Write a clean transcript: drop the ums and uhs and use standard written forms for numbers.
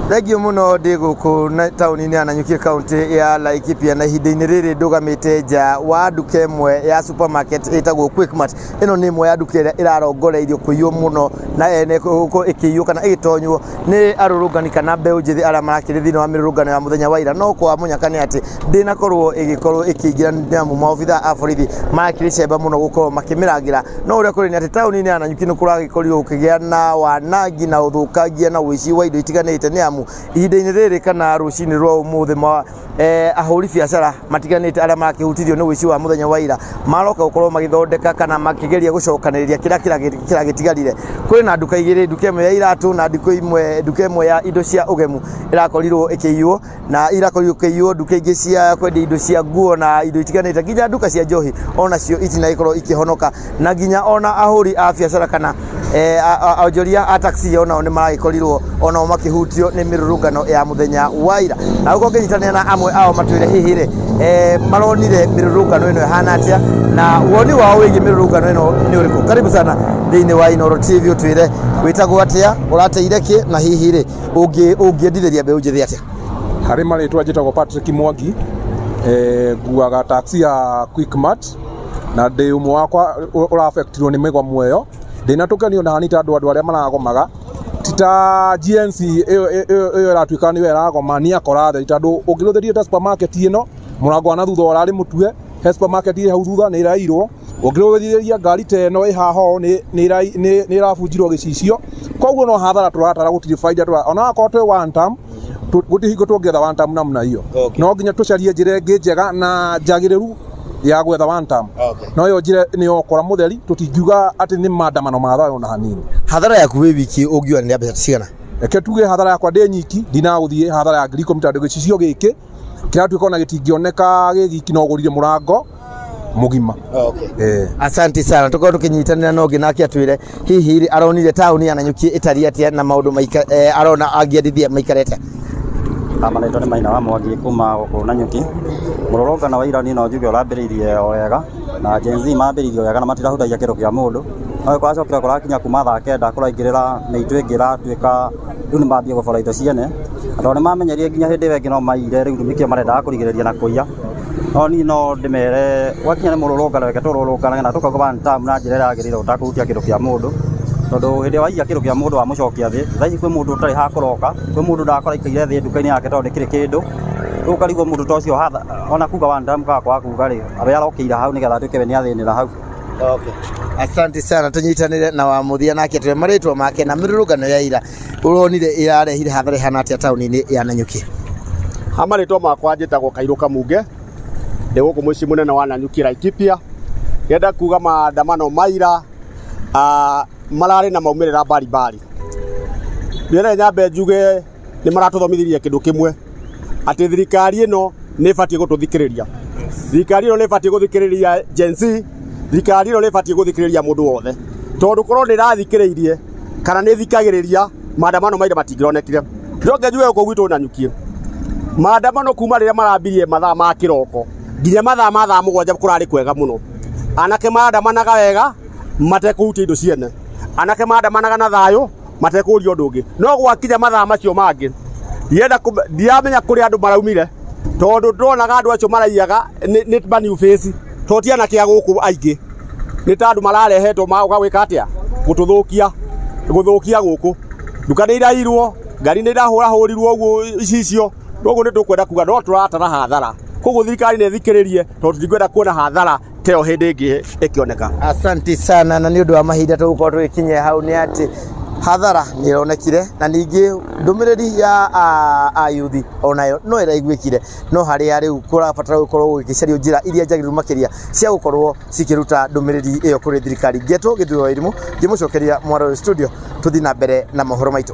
Thengio muno ndi guku na tauni-inĩ ya Nanyuki, kaunti ya Laikipia, na ihinda-inĩ rĩrĩ ndũgamĩte nja wa nduka ĩmwe ya supermarket ĩtagwo Quickmart. Ĩno nĩ ĩmwe ya nduka ĩrĩa ĩrarongoreirio kũiywo mũno na ene gũkorwo ĩkĩiywo kana ĩgĩtonywo nĩ arũrũngani kana mbeũ njĩthĩ arĩa marakĩrĩ thĩinĩ wa mĩrũrũngano ya mũthenya wa ira. No kwa mũnyaka nĩ atĩ ndĩnakorwo ĩgĩkorwo ĩkĩingĩra nĩ amu maobitha a borithi marakĩrĩ cemba mũno gũkorwo makĩmĩrangĩra. No ũrĩa kũrĩ nĩ atĩ tauni-inĩ ya Nanyuki nĩ kũragĩkorirwo gũkĩgĩa na wanangi na ũthũkangia na ũici wa indo itiganĩte, nĩ amu ihinda-inĩ rĩrĩ kana rũcinĩ rwa ũmũthĩ ahũri biacara matiganĩte arĩa marakĩhutirio nĩ ũici wa mũthenya wa ira maroka gũkorwo magĩthondeka kana makĩgeria gũcokanĩrĩria kĩrĩa kĩragĩtigarire. Kwĩ na nduka igĩrĩ, nduka ĩmwe ya iratũ na nduka ĩmwe ya indo cia ũgemu ĩrakorirwo ĩkĩiywo, na irakorirwo ĩkĩiywo nduka ingĩ cia kwendia indo cia nguo na indo itiganĩte, nginya nduka cia njohi onacio itinagĩkorwo ikĩhonoka, na nginya ona ahũri a biacara kana onjoria a taxi onao nĩ maragĩkorirwo onao makĩhutio nĩ mĩrũrũngano ya mũthenya wa ira. Na gũkorwo ngĩnyitanĩra na amwe ao matwĩre hihi rĩ maronire mĩrũrũngano ĩno ĩhana atĩa na woni wao wĩgiĩ mĩrũrũngano ĩno nĩ ũrĩkũ. Karibu sana thĩinĩ wa Inooro TV, ũtwĩre wĩtagwo atĩa, ũrateire kĩ, na hihi rĩ ũngĩendithĩria mbeũ njĩthĩ atĩa? Harĩ marĩtwa njĩtagwo Patrick Mwangi, nguaga taxi ya Quickmart na ndĩ ũmwe wakwa ũrafektirwo nĩ mĩgomo ĩyo. Ndĩna tũkenio na hani tondũ andũ arĩa maragomaga ti ta GNC ĩyo ĩratuĩka nĩyo ĩragoma, nĩ akora theri, tondũ ũngĩrũthĩria ta supermarket ĩno mũrango wa na thutha ũrarĩ mũtue, he supermarket ĩ hau thutha nĩ ĩrairwo. Ũngĩrũthĩria ngari ta ĩno ĩ haha ũũ nĩ ĩrabunjirwo gĩcicio, koguo no hathara tũratara, gũtirĩ baida ona akorwo twĩ one term, gũtirĩ hingo tũngĩetha one term namna hiyo. No nginya tũcarie njĩra ĩngĩ njega na njagĩrĩru ya gwetha one term. No ĩyo njĩra nĩ okora mũtheri, tũtingiuga atĩ nĩ maandamano ma thayũ na hanini. Hathara yaku wĩ wiki ũngiuga nĩ ya mbeca cigana? Reke tuge hathara yakwa ndĩ nyiki ndinagũthiĩ hathara ya 10,000, tondũ gĩcicio gĩkĩ kĩratuĩka ona gĩtingĩoneka gĩ giki, no ũgũrire mũrango mũgima. Asante sana, tukorwo tukinyitanĩra na ũngĩ nake atwĩre hihi rĩ aronire taũni ya Nanyuki ĩtariĩ atĩa na maũndũ maika arona angĩendithia maikare atĩa. Marĩtwa nĩ Maina wa Mwangi kuma gũkũ Nanyuki. Mũrũrũngano wa ira niĩ no njuge ũrambĩrĩirie o wega, na Gen Z mambĩrĩirie o wega na matirahutagia kĩndũ kĩa mũndũ. No kũracokire kũrakinya kuma thaa 9 kũraingĩrĩra mĩitũ ĩngĩ ĩratuĩka rĩu nĩ mambia gũbora indo ciene. Na tondũ nĩ mamenyerire nginya hĩndĩ ĩyo ĩngĩ no maiyire, rĩu nĩkĩo marendaga kũrigĩrĩria na kũiya. No niĩ no ndĩmere gwakinya nĩ mũrũrũngano, reke tũrũrũnganage na tũkauga one term na njĩra ĩrĩa yagĩrĩire ũtakũhutia kĩndũ kĩa mũndũ. Tondũ hĩndĩ ĩrĩa waiya kĩndũ kĩa mũndũ wamũcokia thĩ, thaa ici kwĩ mũndũ ũtarĩ hakũroka, kwĩ mũndũ ndakora aikaire thĩ nduka-inĩ yake tondũ ndĩkĩrĩ kĩndũ. Rĩu ũkarigwo mũndũ ta ũcio ona kuga one term kana kwaga kuga rĩ, we arokĩire hau nĩgetha atuĩke we nĩathĩnĩra hau. Asante sana, tunyitanire na wa mũthia nake atwĩre marĩtwa make na mĩrũrũngano ya ira ũronire ĩrarehire hathara ĩhana atĩa taũni-inĩ ya Nanyuki. Ha marĩtwa makwa njĩtagwo Kairũ Kamunge, ndĩ gũkũ mũciĩ mũnene wa Nanyuki Laikipia. Ngenda kuga maandamano ma ira mararĩ na maumĩrĩra mbalimbali. Mbere nyambe njuge nĩ maratũthomithirie kĩndũ kĩmwe, atĩ thirikari ĩno nĩ ĩbatiĩ gũtũthikĩrĩria. Thirikari ĩno nĩ ĩbatiĩ gũthikĩrĩria Gen Z, thirikari ĩno nĩ ĩbatiĩ gũthikĩrĩria mũndũ wothe, tondũ korwo nĩ ĩrathikĩrĩirie kana nĩ ĩthikagĩrĩria, maandamano ma ira matingĩronekire. Njoke njuge gũkũ gwitũ Nanyuki, maandamano kuma rĩrĩa marambirie mathaa ma kĩroko nginya mathaa ma thaa 7 kũrarĩ kwega mũno. Anake maandamanaga wega matekũhutia indo ciene, anake maandamanaga na thayũ matekũũria ũndũ ũngĩ. No gwakinya mathaa macio mangĩ ndiramenya kũrĩa andũ maraumire, tondũ ndonaga andũ acio maraiyaga nĩ ma new face, tondũ ti anake a gũkũ aingĩ, nĩ ta andũ mararehetwo magoka gwĩka atĩa, gũtũthũkia, gũthũkia gũkũ. Nduka nĩ irairwo, ngari nĩ irahũrahũrirwo ũguo icicio, koguo nĩ tũkwenda kuga no tũratara hathara. Koguo thirikari nĩ ĩthikĩrĩrie, tondũ tũtingĩenda kuona hathara ta ĩyo hĩndĩ ĩngĩ ĩkĩoneka. Asante sana, na nĩ ũndũ wa mahinda tũgũkorwo tũgĩkinyia hau nĩ atĩ hathara nĩ ĩronekire, na ningĩ ndũmĩrĩri ya ayuthi onayo no ĩraiguĩkire, no harĩa rĩu kũrabatara gũkorwo gũgĩcario njĩra iria njagĩrĩru makĩria cia gũkorwo cikĩruta ndũmĩrĩri ĩyo kũrĩ thirikari. Ngetwo Gĩthurano Irimũ, ngĩmũcokeria mwaro studio, tũthiĩ na mbere na mohoro maitũ.